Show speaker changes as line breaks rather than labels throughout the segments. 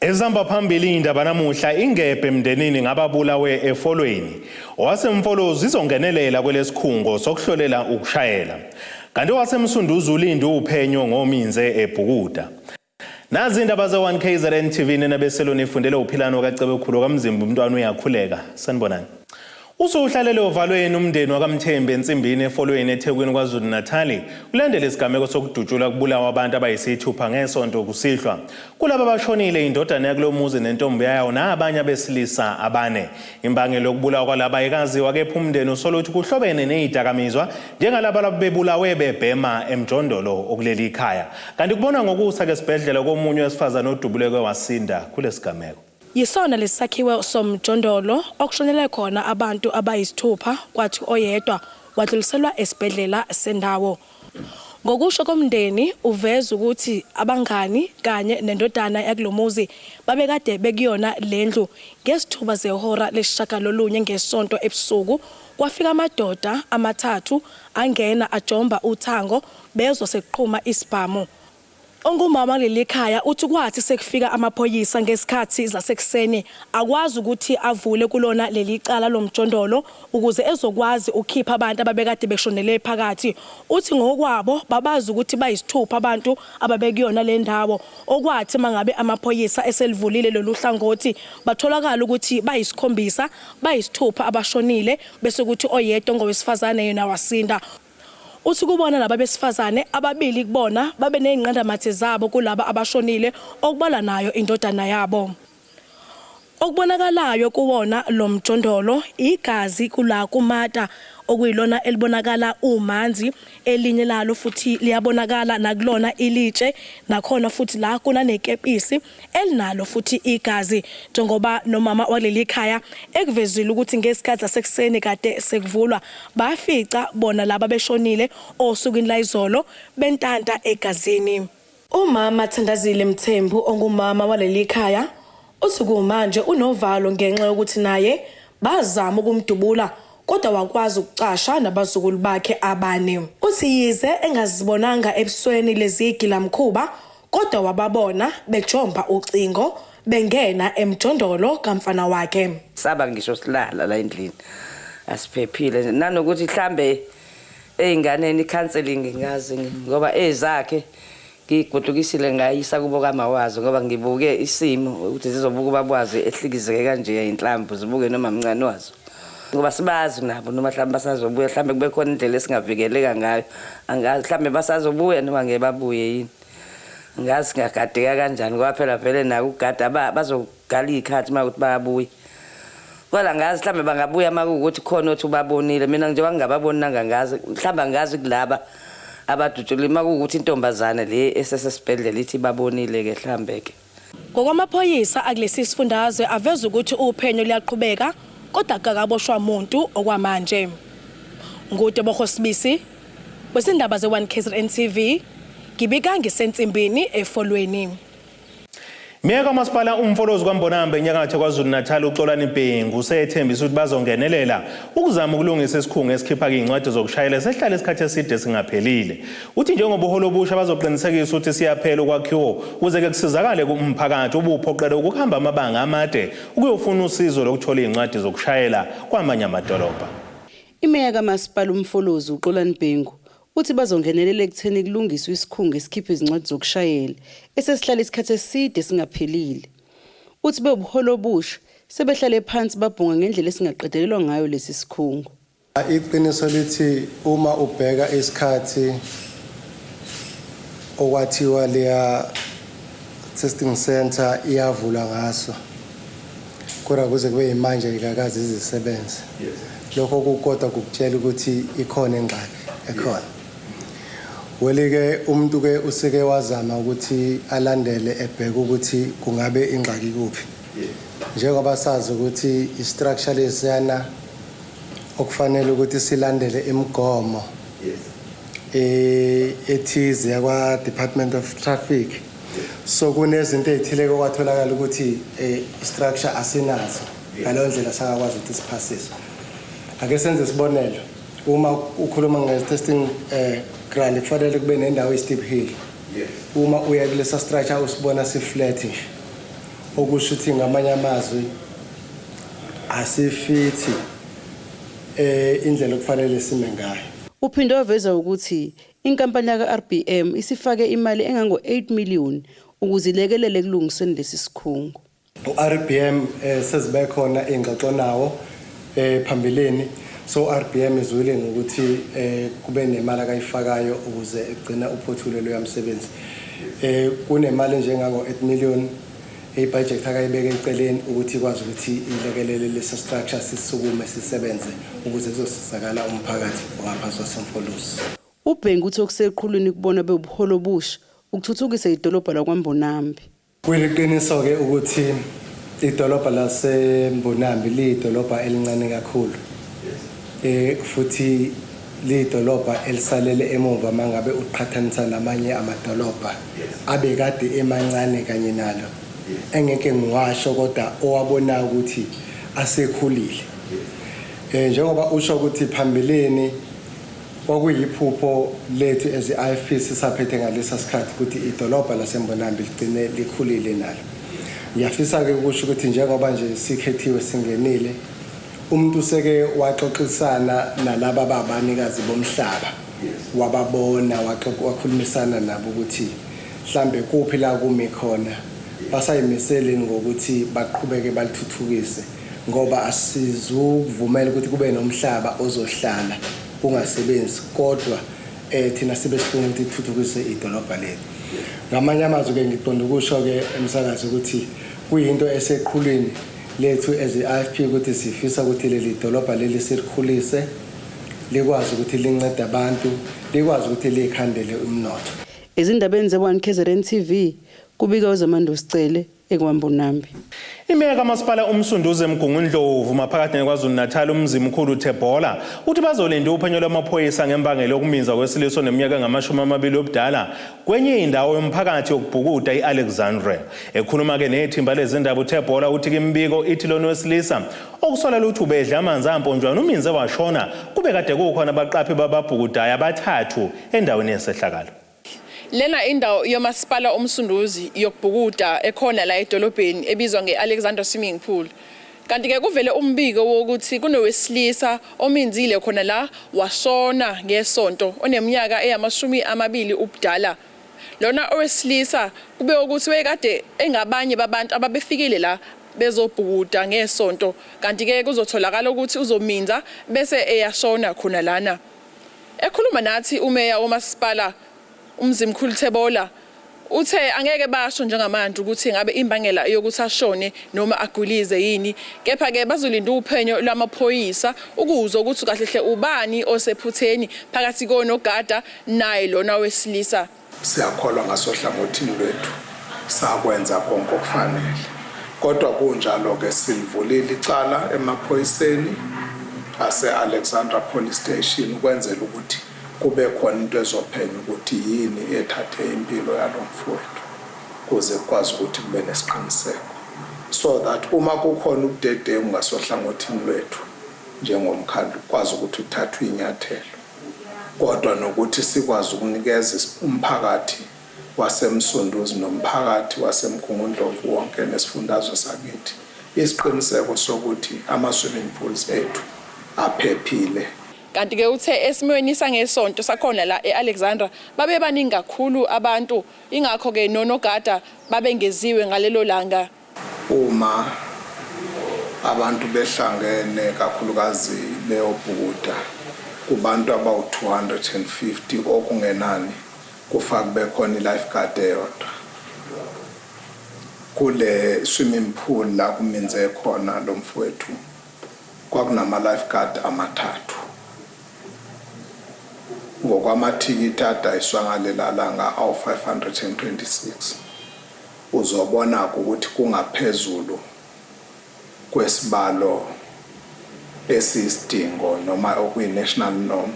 Ezihamba phambili indaba namuhla ingebhe emndenini ngababulawe eFolweni. OwaseMfolozi izongenelela kwelesikhungo sokuhlolela ukushayela. Kanti owaseMsunduzi ulinde uphenyo ngominze ebhukuda. Nazi indaba ze-1 KZN TV nina beselo nifundele uphilano kaCebekhulu kaMzimba umntwana uyakhuleka. Sanibonani. Usuhlalele ovalweni umndeni wakaMthembu eNsimbini eFolweni eThekwini KwaZulu-Natali kulandela isigameko sokudutshulwa kubulawa abantu abayisithupha ngesonto kusihlwa. Kulaba abashonile indodana yakulo muzi nentombi yayo nabanye abesilisa abane. Imbangela yokubulawa kwalaba ayikaziwa kepha umndeni usola ukuthi kuhlobene nezidakamizwa njengalaba labebulawe bebhema emjondolo okuleli khaya. Kanti kubonwa ngokusa kesibhedlela komunye wesifazane odubuleke wasinda kulesigameko.
Yisona lesi sakhiwo somjondolo okushonele khona abantu abayisithupha kwathi oyedwa wadluliselwa esibhedlela sendawo. Ngokusho komndeni uveza ukuthi abangani kanye nendodana yakulo muzi babekade bekuyona le ndlu ngesithuba zehora lesishagalolunye ngeSonto ebusuku kwafika amadoda amathathu angena ajomba uthango bezwa sekuqhuma isibhamu. Ongumama kuleli khaya uthi kwathi sekufika amaphoyisa ngesikhathi zasekuseni akwazi ukuthi avule kulona leli cala lomjondolo ukuze ezokwazi ukukhipha abantu ababekade beshonele phakathi. Uthi ngokwabo babazi ukuthi bayisithupha abantu ababekuyona le ndawo okwathi mangabe amaphoyisa eselivulile lolu hlangothi batholakala ukuthi bayisikhombisa bayisithupha abashonile bese kuthi oyedwa ngowesifazane yena wasinda. Uthi kubona laba besifazane ababili kubona babe nezinqandamathe zabo kulaba abashonile okubalwa nayo indodana yabo. Okubonakalayo kuwona lo mjondolo igazi kula kumata okuyilona elibonakala umanzi elinye lalo futhi liyabonakala nakulona ilitshe nakhona futhi la kunanekepisi elinalo futhi igazi njengoba nomama waleli khaya ekuvezile ukuthi ngesikhathi sasekuseni kade sekuvulwa bafica bona laba beshonile osukwini layizolo bentanta egazini. Umama Thandazile Mthembu ongumama waleli khaya uthi kumanje unovalo ngenxa yokuthi naye bazama ukumdubula kodwa wakwazi ukucasha nabazukulu bakhe abane. Uthi yize engazibonanga ebusweni lezi gilamkhuba kodwa wababona bejomba ucingo bengena emjondolo kamfana wakhe.
Saba ngisho silala la endlini asiphephile nanokuthi mhlambe ey'nganeni i-counselling ngazi ngoba ezakhe ngiyigodukisile ngayisa kubo kamawazo ngoba ngibuke isimo ukuthi zizobuka ubabwazi ehlikizeke kanje inhlamvu zibuke noma mncane wazo ngoba sibazi nabo noma mhlawumbe basazobuya mhlawumbe kube khona indlela esingavikeleka ngayo angazi mhlawumbe basazobuya noma ngeke babuye yini ngazi singagadeka kanjani ngoba phela vele nako ukugada bazogala iy'khathi uma ukuthi bayabuya kodwa ngazi mhlawumbe bangabuya uma kuwukuthi khona othi ubabonile mina njengoba ngingababoni nangangazi mhlawumbe angazi kulaba abadutshulile uma kuwukuthi intombazane le esesesibhedlela ithi babonile-ke mhlawumbe-ke.
Ngokwamaphoyisa akulesi sifundazwe aveza ukuthi uphenyo luyaqhubeka kodwa akukakaboshwa muntu okwamanje. NguTebogo Sibisi wezindaba ze-1 KZN TV ngibika ngiseNsimbini eFolweni.
Meya kaMasipala uMfolozi kwaMbonambi enyakatho KwaZulu-Natal uXolani Bhengu usethembisa ukuthi bazongenelela ukuzama ukulungisa isikhungo esikhipha iy'ncwadi zokushayela sehlale isikhathi eside singaphelile. Uthi njengoba uholo obusha bazoqinisekisa ukuthi siyaphela ukwakhiwo ukuze-ke kusizakale umphakathi ubuphoqele ukuhamba amabanga amade ukuyofuna usizo lokuthola iy'ncwadi zokushayela kwamanye amadolobha.
Imeya kaMasipala uMfolozi uXolani Bhengu uthi bazongenelela ekutheni kulungiswe isikhungo esikhipha izincwadi zokushayela esesihlale isikhathi eside singaphelile. Uthi bewubuholi obusha sebehlale phansi babhunga ngendlela esingaqedelelwa ngayo lesi sikhungo.
Iqiniso lithi uma ubheka isikhathi okwathiwa leya testing center iyavulwa ngaso kodwa kuze kube yimanje ikakaze izisebenze. Lokho kukodwa kukutshela ukuthi ikhona ingxaki ekhona. Weli-ke umuntu-ke useke wazama ukuthi alandele ebheke ukuthi kungabe ingxaki kuphi. Njengoba sazi ukuthi i-structure lesiyana okufanele ukuthi silandele imigomo ethize yakwa Department of Traffic. So kunezinto ezithile okwatholakala ukuthi structure asinazo. Ngaleyo ndlela sangakwazi ukuthi siphasiswe. Ake senze isibonelo, uma ukhuluma nge-testing ground kufanele kube nendawo eyi-steep hill. Uma uya kulesa structure usibona si-flat nje. Okusho ukuthi ngamanye amazwi asifithi indlela okufanele sime ngayo.
Uphinde waveza ukuthi inkampani yaka-RBM isifake imali engango-8 million ukuze ilekelele ekulungisweni lesi sikhungo.
U-RBM sezibe khona ingxoxo nawo phambilini, so RBM is willing ukuthi kube nemali akayifakayo ukuze egcina uphothule loya msebenzi. Kunemali njengango 8 million ibudget akayibeka eceleni ukuthi ikwazi ukuthi ilekelele lesa structure sisukume sisebenze ukuze kuzosizakala umphakathi ongaphansi waseMfolozi.
UBhengu uthi okuseqhulwini kubona bewubuholi obusha ukuthuthukisa idolobha lakwaMbonambi.
Kuyiqiniso-ke ukuthi idolobha laseMbonambi liyidolobha elincane kakhulu. Futhi liyidolobha elisalele emuva mangabe uqhathanisa namanye amadolobha abekade emancane kanye nalo. Engeke ngiwasho kodwa owabona ukuthi asekhulile. Njengoba usho ukuthi phambilini kwakuyiphupho lethu as i-IFP sisaphethe ngalesa sikhathi ukuthi idolobha laseMbonambi ligcine likhulile nalo. Ngiyafisa-ke ukusho ukuthi njengoba nje sikhethiwe singenile, umuntu seke waxoxisana nalaba babanikazi bomhlaba, wababona, wakhulumisana nabo ukuthi mhlambe kuphi la kumi khona, basayimiseleni ngokuthi baqhubeke balithuthukise, ngoba asizukuvumela ukuthi kube nomhlaba ozohlala ungasebenzi kodwa thina sibe sifuna ukuthi kuthuthukise idolobha lethu. Ngamanye amazwi ke ngiqonda ukusho ke emsakazi ukuthi kuyinto eseqhulwini lethu as i-IFP ukuthi sifisa ukuthi leli dolobha leli silikhulise, likwazi ukuthi lincede abantu, likwazi ukuthi likhandele umnotho.
Ezindabeni ze-1 KZN TV kubika uZamando Sicele eKwaMbonambi.
Imeya kamasipala uMsunduzi eMgungundlovu maphakathi neKwaZulu-Natal uMzimkhulu Thebolla uthi bazolinda uphenyo lwamaphoyisa ngembangela yokuminza kwesilisa oneminyaka engama-20 obudala kwenye indawo yomphakathi yokubhukuda i-Alexandria. Ekhuluma-ke nethimba lezindaba uThebolla uthi kimbiko ithi lona wesilisa okusolelwa ukuthi ubedla amanzi amponjwana uminze washona kube kade kukhona abaqaphi bababhukudayo abathathu endaweni yesehlakalo.
Lena indawo yomasipala uMsunduzi yokubhukuda ekhona la edolobheni ebizwa nge-Alexandra Swimming Pool. Kanti-ke kuvele umbiko wokuthi kunowesilisa ominzile khona la washona ngesonto oneminyaka eyama-20 ubudala. Lona owesilisa kube ukuthi wayekade engabanye babantu ababefikile la bezobhukuda ngesonto, kanti-ke kuzotholakala ukuthi uzominza bese eyashona khona lana. Ekhuluma nathi umeya womasipala uMzimkhulu Thebolla uthe angeke basho njengamanje ukuthi ngabe imbangela yokuthi ashone noma agwilize yini, kepha-ke bazolinda uphenyo lwamaphoyisa ukuzwa ukuthi kahle hle ubani osephutheni phakathi konogada naye lona wesilisa.
Siyakholwa ngasohlangothini lwethu sakwenza konke okufanele, kodwa kunjalo-ke silivulile icala emaphoyiseni ase-Alexandra Police Station ukwenzela ukuthi kube khona into ezophenya ukuthi yini ethathe impilo yalo mfowethu, kuze kukwazi ukuthi kube nesiqiniseko so that uma kukhona ubudedengu ngasohlangothini lwethu njengomkhandlu kukwazi ukuthi kuthathwe inyathelo, kodwa nokuthi sikwazi ukunikeza umphakathi waseMsunduzi nomphakathi waseMgungundlovu wonke nesifundazwe sakithi isiqiniseko sokuthi ama-swimming pools ethu aphephile.
Kanti-ke uthe esimweni sangesonto sakhona la e-Alexandra babebaningi kakhulu abantu, ingakho-ke nonogada babengeziwe ngalelo langa.
Uma abantu behlangene kakhulukazi beyobhukuda kubantu abawu-250 okungenani kufa kube khona i-lifeguard eyodwa. Kule swimming pool la kuminze khona lo mfowethu kwakunama-lifeguard amathathu. Ngokwamathikithi adayiswa ngalela langa awu-526, uzobona ukuthi kungaphezulu kwesibalo esiyisidingo noma okuyi-national norm.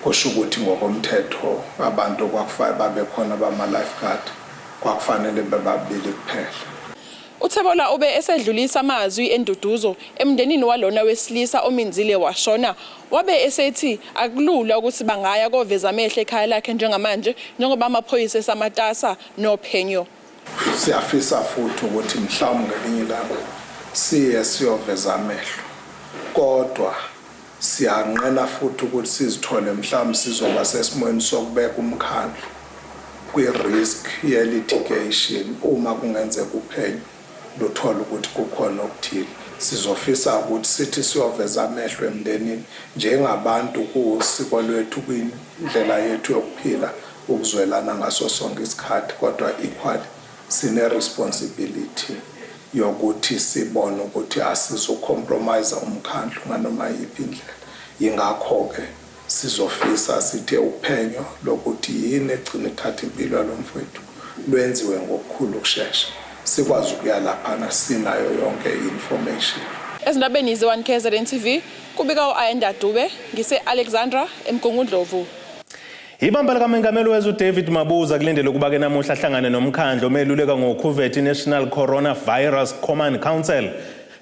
Kusho ukuthi ngokomthetho abantu okwakufanele babe khona bama-lifeguard kwakufanele bebabili kuphela.
UThebolla ube esedlulisa amazwi enduduzo emndenini walona wesilisa ominzile washona, wabe esethi akulula ukuthi bangaya koveza amehlo ekhaya lakhe njengamanje njengoba amaphoyisa esamatasa nophenyo.
Siyafisa futhi ukuthi mhlawumbe ngelinye ilanga siye siyoveza amehlo, kodwa siyanqena futhi ukuthi sizithole mhlawumbe sizoba sesimweni sokubeka umkhandlu kwi-risk ye-litigation uma kungenzeka uphenyo luthole ukuthi kukhona okuthile. Sizofisa ukuthi sithi siyoveza amehlo emndenini njengabantu kusiko lwethu, kwindlela yethu yokuphila, ukuzwelana ngaso sonke isikhathi, kodwa equally sine-responsibility yokuthi sibone ukuthi asizu-compromise umkhandlu nganoma yiphi indlela. Yingakho-ke sizofisa sithe uphenyo lokuthi yini egcina ithatha impilo yalo mfowethu lwenziwe ngokukhulu ukushesha, sikwazi ukuya laphana sinayo yonke i-information.
Ezindabeni ze-1 KZN TV kubika u-Ayanda Dube ngise-Alexandra eMgungundlovu.
Ibamba likaMengameli wezwe uDavid Mabuza kulindele ukuba-ke namuhla ahlangane nomkhandlu omeluleka ngokhuvethe i-National Coronavirus Command Council.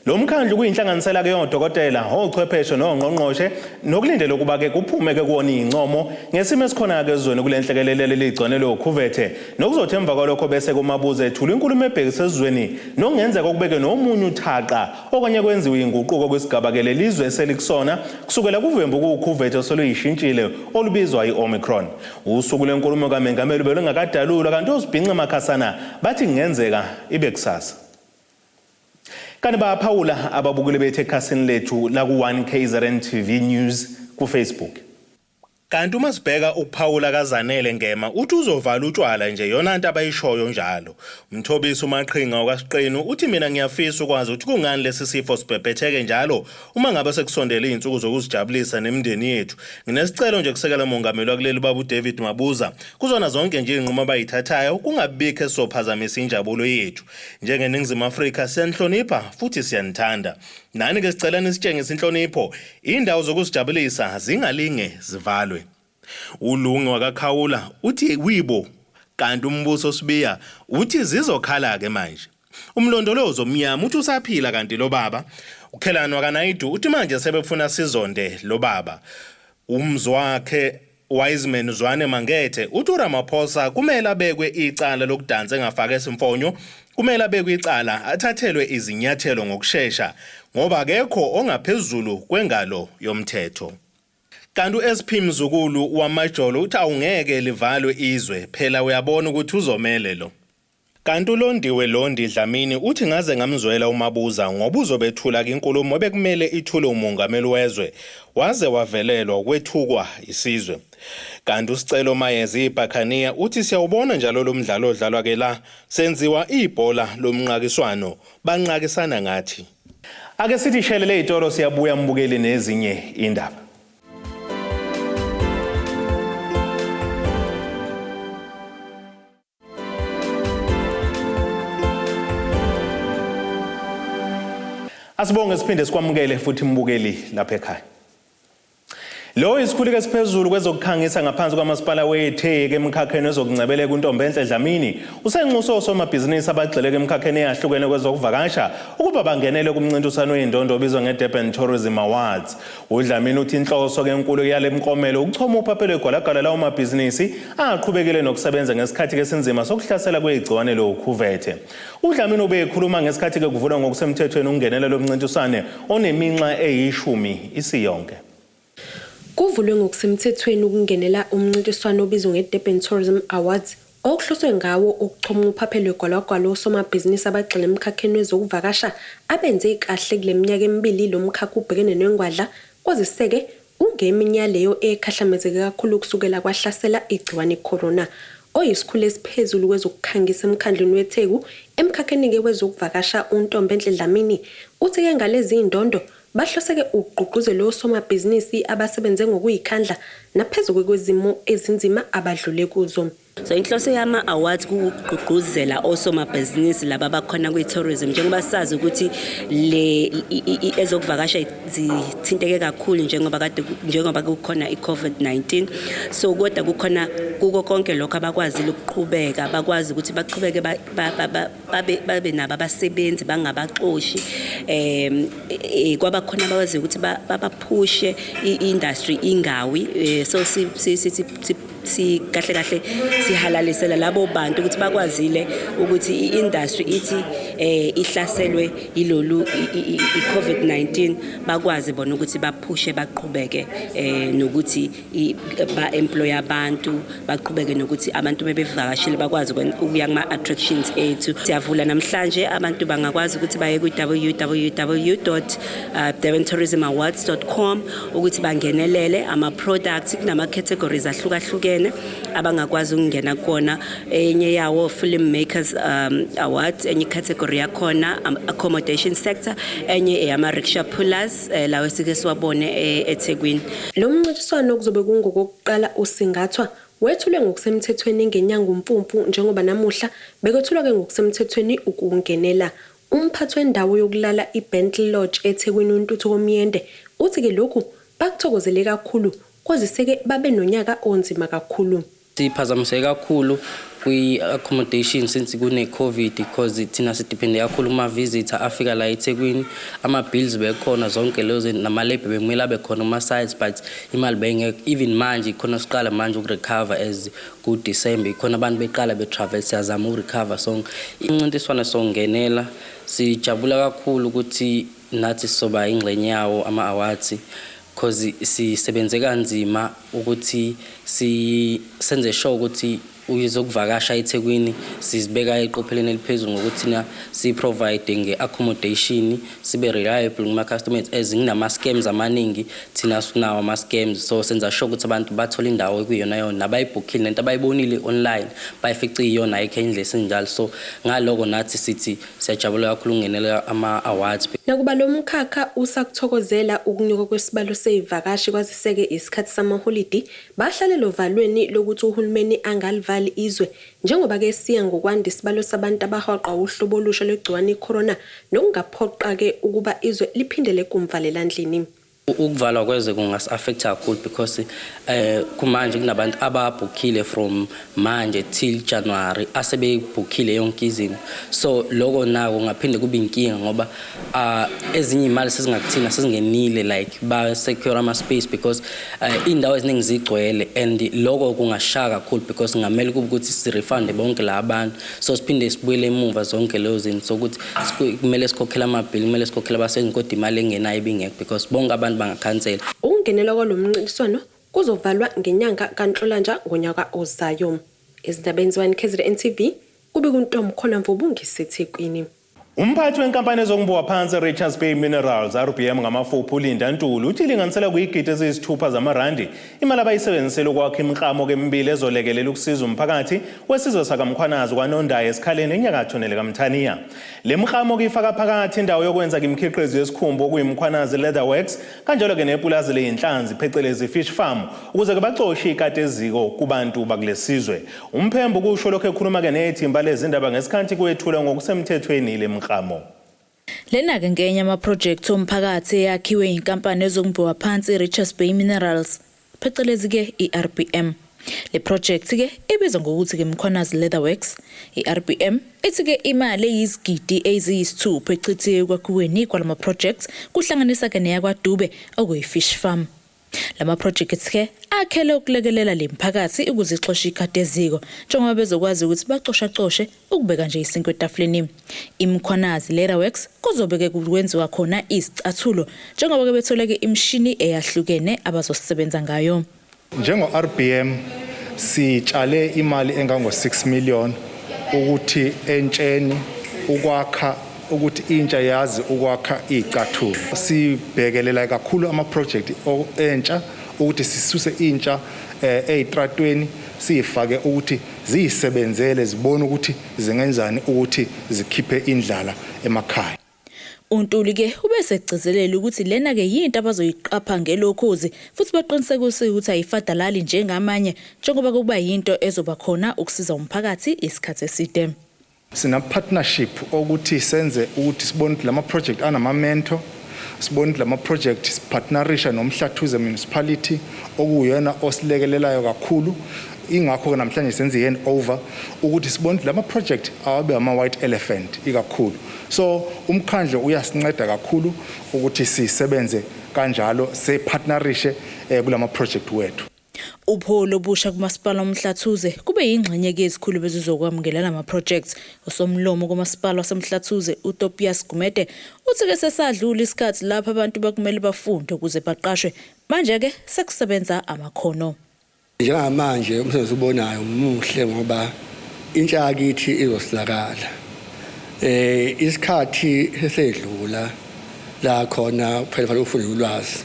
Lo mkhandlu kuyinhlanganisela-ke yodokotela, ochwepheshe nongqongqoshe nokulindele ukuba-ke kuphume-ke kuwona iy'ncomo ngesimo esikhona-ke ezweni kule nhlekelele leli gciwane lokhuvethe, nokuzothi emva kwalokho bese kuMabuza ethula inkulumo ebhekise ezweni nokungenzeka ukubeke nomunye uthaqa okanye kwenziwe inguquko kwisigaba-ke lelizwe eselikusona kusukela kuvembu kuwukhuvethe oseluyishintshile olubizwa i-Omicron. Usuku lwenkulumo kaMengameli belungakadalulwa kanti osibhinca makhasana bathi kungenzeka ibe kusasa. Kanti bayaphawula ababukeli bethu ekhasini lethu laku-1 KZN TV News kuFacebook. Kanti uma sibheka ukuphawula kaZanele Ngema uthi uzovala utshwala nje yona nto abayishoyo njalo. Mthobisi uMaqhinga okaSiqinu uthi mina ngiyafisa ukwazi ukuthi kungani lesi sifo sibhebhetheke njalo uma ngabe sekusondele izinsuku zokuzijabulisa nemindeni yethu. Nginesicelo nje kusekela mongameli wakuleli baba uDavid Mabuza kuzona zonke nje izinqumo abayithathayo kungabikho esizophazamisa injabulo yethu. NjengeNingizimu Afrika siyanhlonipha futhi siyanithanda. Nani ke sicela nisitshengise inhlonipho, indawo zokuzijabulisa zingalinge zivalwe. ULungi wakaKhawula uthi wibo kanti uMbuso Sibiya uthi zizokhala ke manje. Umlondolozo omnyama uthi usaphila kanti lo baba. UKhelani wakaNaidu uthi manje sebefuna sizonde lo baba. Umzwakhe Wiseman Zwane Mangethe uthi uRamaphosa kumele abekwe icala lokudansa engafake isimfonyo, kumele abekwe icala athathelwe izinyathelo ngokushesha ngoba akekho ongaphezulu kwengalo yomthetho. Kanti uSP Mzukulu wamajolo uthi awungeke livalwe izwe phela uyabona ukuthi uzomele lo. Kanti uLondiwe Londi Dlamini uthi ngaze ngamzwela uMabuza ngoba uzobethula inkulumo ebekumele ithule umongameli wezwe waze wavelelwa ukwethukwa isizwe. Kanti uSicelo Mayezi iBhakhaniya uthi siyawubona njalo lo mdlalo odlalwa ke la senziwa ibhola lomnqakiswano banqakisana ngathi. Ake sithi shelele itolo siyabuya mbukeli nezinye indaba. Asibonge siphinde sikwamukele futhi mbukeli lapha ekhaya. Lo isikhulike esiphezulu kwezokukhangisa ngaphansi kwamasipala weTheku emkhakheni wezokungcebeleka uNtombenhle Dlamini usenxuse osomabhizinisi abagxileke emkhakheni eyahlukene kwezokuvakasha ukuba bangenele kumncintiswano wey'ndondo obizwa nge-Durban Tourism Awards. UDlamini uthi inhloso ke enkulu yale mklomelo ukuchoma uphaphelo igwalagwala lawo mabhizinisi aqhubekile nokusebenza ngesikhathi ke sinzima sokuhlasela kwegciwane lokhuvethe. UDlamini ubekhuluma ngesikhathi ke kuvulwa ngokusemthethweni ukungenela lo mncintiswane oneminxa eyishumi isiyonke.
Kuvulwe ngokusemthethweni ukungenela umncintiswano obizwa nge-Durban Tourism Awards okuhloswe ngawo ukuchoma uphaphelo lwegwalagwala osomabhizinisi abagxile emkhakheni wezokuvakasha abenze kahle kule minyaka emibili lo mkhakha ubhekene nengwadla kwazise-ke kungeminye yaleyo ekhahlamezeke kakhulu kusukela kwahlasela igciwane i-corona. Oyisikhulu esiphezulu kwezokukhangisa emkhandlwini weTheku emkhakheni-ke wezokuvakasha uNtombenhle Dlamini uthi-ke ngalezi zindondo bahlose-ke ukugqugquzela osomabhizinisi abasebenze ngokuyikhandla naphezu kwezimo ezinzima abadlule kuzo.
So inhloso yama-awards kukugqugquzela osomabhizinisi laba abakhona kwi-tourism njengoba sazi ukuthi le ezokuvakasha zithinteke kakhulu njengoba kade njengoba kukhona i-COVID-19, so kodwa kukhona kuko konke lokho abakwazile ukuqhubeka, bakwazi ukuthi baqhubeke babe babe nabo abasebenzi bangabaxoshi, kwaba khona abakwazi ukuthi babaphushe i-industry ingawi, so si si kahle kahle sihalalisela labo bantu ukuthi bakwazile ukuthi i-industry ithi ihlaselwe yilolu i-COVID-19, bakwazi bona ukuthi baphushe, baqhubeke nokuthi ba-employ abantu, baqhubeke nokuthi abantu bebevakashile bakwazi ukuya kuma-attractions ethu. Siyavula namhlanje, abantu bangakwazi ukuthi baye ku-www.durbantourismawards.com ukuthi bangenelele ama-products. Kunama-categories ahlukahlukene abangakwazi ukungena kuwona. Enye yawo film makers awards, enye category yakhona accommodation sector, enye eyama-rickshaw pullers, lawo esike siwabone eThekwini.
Lo mncintiswano kuzobe kungokokuqala usingathwa wethulwe ngokusemthethweni ngenyanga uMfumfu, njengoba namuhla bekwethulwa-ke ngokusemthethweni ukungenela. Umphathi wendawo yokulala iBentley Lodge eThekwini, uNtuthuko Myende, uthi-ke lokhu bakuthokozele kakhulu kwazise-ke babe nonyaka onzima kakhulu.
Siphazamiseke kakhulu kwi-accommodation since kune-COVID, because thina sidepende kakhulu kuma-visitor afika la eThekwini. Ama-bills bekhona, zonke lezo, nama-labour bekumele abe khona kuma-sites, but imali beyingekho. Even manje khona siqala manje ukurecover, as ku-December ikhona abantu beqala be-travel, siyazama ukurecover sonke. Incintiswano songenela, sijabula kakhulu ukuthi nathi sizoba ingxenye yawo ama-awards, because sisebenze kanzima ukuthi senze sure ukuthi uyezokuvakasha eThekwini sizibeka eqophelweni eliphezulu ngokuthi na si-provide nge-accommodation, sibe reliable kuma-customers, as kunama-scams amaningi. Thina sinawo ama-scams, so senza sure ukuthi abantu bathola indawo ekuyiyona yona nabayibhukhile, nento abayibonile online bayifice iyona, ayikho indlela esinjalo. So ngaloko nathi sithi siyajabula kakhulu ukungenela ama-awards.
Nakuba lo mkhakha usakuthokozela ukunyuka kwesibalo sey'vakashi kwazise-ke isikhathi samaholidi, bahlalele ovalweni lokuthi uhulumeni angalivali izwe njengoba-ke siya ngokwanda isibalo sabantu abahaqwa uhlobo olusha lwegciwane i-corona, nokungaphoqa-ke ukuba izwe liphindele kumvalelandlini.
Ukuvalwa kwezwe kungasi-affecta kakhulu, because kumanje kunabantu ababhukhile from manje till January, asebebhukhile yonke izinto. So lokho nako kungaphinde kube inkinga, ngoba ezinye imali sezingakuthina sezingenile, like ba secure ama space, because indawo eziningi zigcwele, and lokho kungashaya kakhulu because ngamele kube ukuthi si-refund bonke la abantu, so siphinde sibuyele emuva zonke lezo zinto. So ukuthi kumele sikhokhele amabhili, kumele sikhokhele abasebenzi, kodwa imali engenayo ibingekho because bonke abantu bangakhansela.
Ukungenelwa kwalo mncintiswano kuzovalwa ngenyanga kaNhlolanja ngonyaka ozayo. Ezindabeni ze-1 KZN TV, kube kuNtombi khona Mvubu ngiseThekwini.
Umphathi wenkampani ezokumbiwa phansi Richards Bay Minerals, RBM ngamafuphi, uLinda Ntuli, uthi ilinganisela kuyigidi eziyisithupha zamarandi imali abayisebenzisele ukwakha imiklamo emibili ezolekelela ukusiza umphakathi wesizwe sakaMkhwanazi kwaNondayi eSikhaleni enyakatho nelikaMthaniya. Le miklamo ifaka phakathi indawo yokwenza imikhiqizo yesikhumba okuyiMkhwanazi Leatherworks, kanjalo-ke nepulazi leyinhlanzi phecelezi fish farm, ukuze-ke baxoshe ikati eziko kubantu bakulesizwe. Umphembo kusho lokhu ekhuluma-ke nethimba lezindaba ngesikhathi kwethulwa ngokusemthethweni le miklamo.
Lena-ke ngenye amaphrojekthi omphakathi eyakhiwe inkampani ezokumbiwa phansi i-Richards Bay Minerals, phecelezi-ke i-RBM. Le project-ke ibizwa ngokuthi-ke Mkhwanazi Leatherworks. I-RBM ithi-ke imali eyizigidi eziyisithupha echithiwe ekwakhiweni kwalama projects, kuhlanganisa-ke neyakwaDube okuyi-fish farm. Lama projects-ke akhele ukulekelela le mphakathi ukuze ixoshe ikati eziko, njengoba bezokwazi ukuthi bacoshacoshe ukubeka nje isinkwa etafuleni. IMkhwanazi Leatherworks kuzobe-ke kwenziwa khona izicathulo, njengoba-ke betholeke imishini eyahlukene abazosebenza ngayo.
Njengo-RBM sitshale imali engango-6 million ukuthi entsheni ukwakha, ukuthi intsha yazi ukwakha iy'cathulo. Sibhekelela kakhulu ama-project entsha ukuthi sisuse intsha ey'tratweni, siyifake ukuthi ziyisebenzele, zibone ukuthi zingenzani ukuthi zikhiphe indlala emakhaya.
UNtuli-ke ubesegcizelela ukuthi lena-ke yinto abazoyiqapha ngelokhozi futhi baqinisekise ukuthi ayifadalali njengamanye, njengoba kuba yinto ezoba khona ukusiza umphakathi isikhathi eside.
Sina partnership ukuthi senze ukuthi sibone ukuthi lama project anama mentor, sibone ukuthi lama project sipartnerisha noMhlathuze Municipality okuyena osilekelelayo kakhulu. Ingakho ke namhlanje senze i-hand over ukuthi sibone ukuthi lama project awabe ama white elephant ikakhulu. So umkhandlo uyasinceda kakhulu ukuthi sisebenze kanjalo, sipartnerishe kulama project wethu.
Ubuholi obusha kuMasipala uMhlathuze kube yingxenye-ke yezikhulu bezizokwamukela lama projects. Usomlomo kuMasipala waseMhlathuze uTopias Gumede uthi-ke sesadlula isikhathi lapho abantu bakumele bafunde ukuze baqashwe. Manje-ke sekusebenza amakhono.
Njengamanje umsebenzi ubonayo muhle ngoba intsha yakithi izosizakala. Eh isikhathi sesedlula la khona kuphela fanele ufunde ulwazi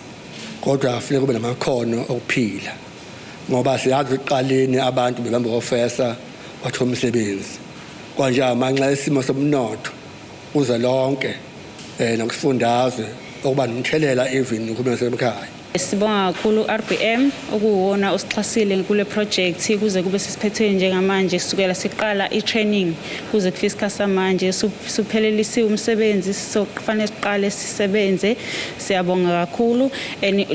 kodwa kufuneka kube namakhono okuphila ngoba siyazi ekuqaleni abantu bebamba ofesa bathola umsebenzi kwanje amanxa esimo somnotho kuze lonke eh nakusifundazwe okuba nomthelela even uhulumeni wasekhaya.
Sibonga kakhulu RBM okuwuwona osixhasile kule project kuze kube sesiphethweni njengamanje kusukela siqala i-training kuze kufike isikhathi samanje suphelelisiwe umsebenzi sokufanele siqale sisebenze. Siyabonga kakhulu and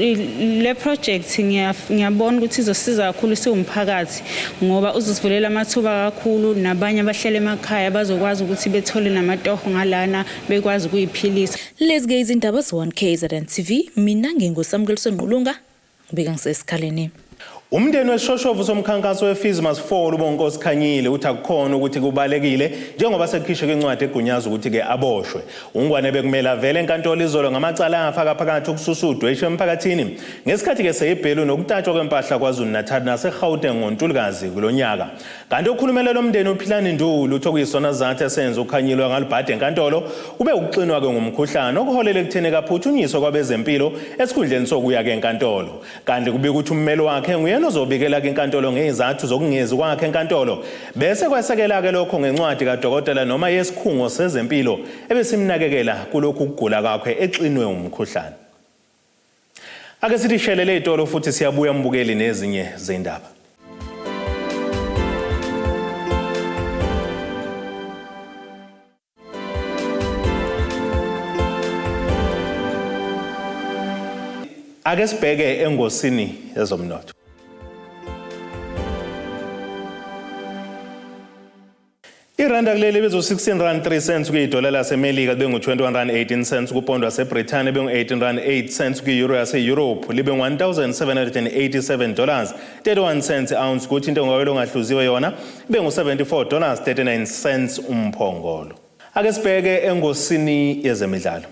le project ngiyabona ukuthi izosiza kakhulu siwumphakathi ngoba uzosivulela amathuba kakhulu nabanye abahlele emakhaya bazokwazi ukuthi bethole namatoho ngalana bekwazi ukuyiphilisa.
Lezi-ke izindaba ze-1 KZN TV, mina nginguSamukeliso Ngqulunga, ngibika ngisesikhaleni.
Umndeni wesishoshovu somkhankaso weFees Must Fall uBonkosi Khanyile uthi akukhona ukuthi kubalekile njengoba sekukhishwe incwadi egunyaza ukuthi-ke aboshwe. UNgwane bekumele avele enkantolo izolo ngamacala angafaka phakathi ukususa udweshu emphakathini ngesikhathi-ke seyibhelu nokutatshwa kwempahla KwaZulu-Natal naseGauteng ngoNtulikazi kulo nyaka. Kanti okhulumela lo mndeni uPhilani Nduli uthi okuyisona sizathu esenza uKhanyile wangalubhada enkantolo kube ukuxinwa-ke ngumkhuhlane okuholele ekutheni kaphuthunyiswe kwabezempilo esikhundleni sokuya-ke enkantolo. Kanti kubika ukuthi ummeli wakhe nguyena ozobikela-ke inkantolo ngezizathu zokungezi kwakhe enkantolo bese kwesekela-ke lokho ngencwadi kadokotela noma yesikhungo sezempilo ebesimnakekela kulokhu kugula kwakhe exinwe umkhuhlane. Ake sithi shelele itolo futhi siyabuya mbukeli nezinye zendaba. Ake sibheke engosini yezomnotho. Iranda kuleli bezu-16 rand 3 cents kuyidola laseMelika libe ngu-21 rand 18 cents kupondo waseBrithani libe ngu-18 rand 8 cents kwi-euro yase-Europe libe ngu-1787 dollars 31 cents ounce kuthi intengo kawele ongahluziwe yona ibe ngu-74 dollars 39 cents umphongolo. Ake sibheke engosini yezemidlalo.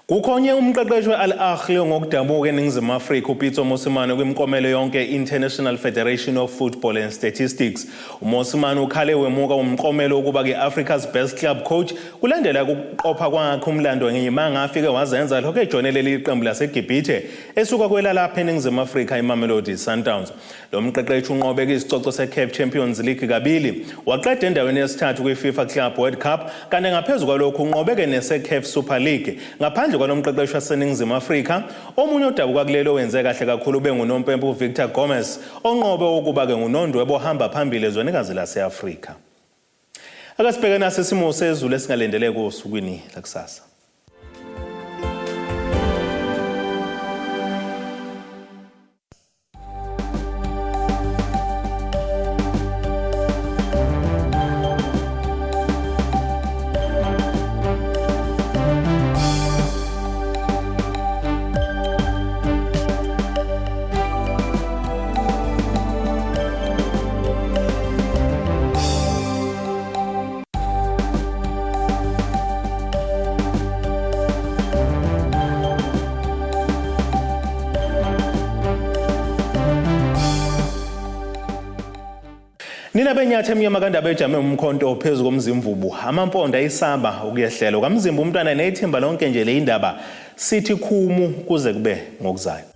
Kukhonye umqeqeshi we-Al Ahly ngokudabuka eNingizimu Afrika uPitso Mosimane kwimiklomelo yonke International Federation of Football and Statistics. UMosimane ukhale wemuka umklomelo wokuba ke-Africa's Best Club Coach kulandela ukuqopha kwakhe umlando ngeyimanga afike wazenza lokho ejoyine leli qembu laseGibhithe esuka kwelalapha eNingizimu Afrika iMamelodi Sundowns. Lo mqeqeshi unqobe isicoco seCAF Champions League kabili, waqeda endaweni yesithathu kwiFIFA Club World Cup, kanti ngaphezu kwalokhu unqobeke neseCAF Super League. Ngaphandle kwalo mqeqeshi waseNingizimu Afrika, omunye odabuka kuleli owenze kahle kakhulu ubengunompempe uVictor Gomes, onqobe ukuba-ke ngunondweba ohamba phambili ezwenikazi lase-Afrika. Ake sibheke nasi isimo sezulu esingalindeleke osukwini lakusasa. Nina benyathi emnyama kandaba ejame umkhonto phezu komzimvubu amampondo ayisaba ukuyehlela kamzimba umntwana nethimba lonke nje le indaba sithi khumu kuze kube ngokuzayo.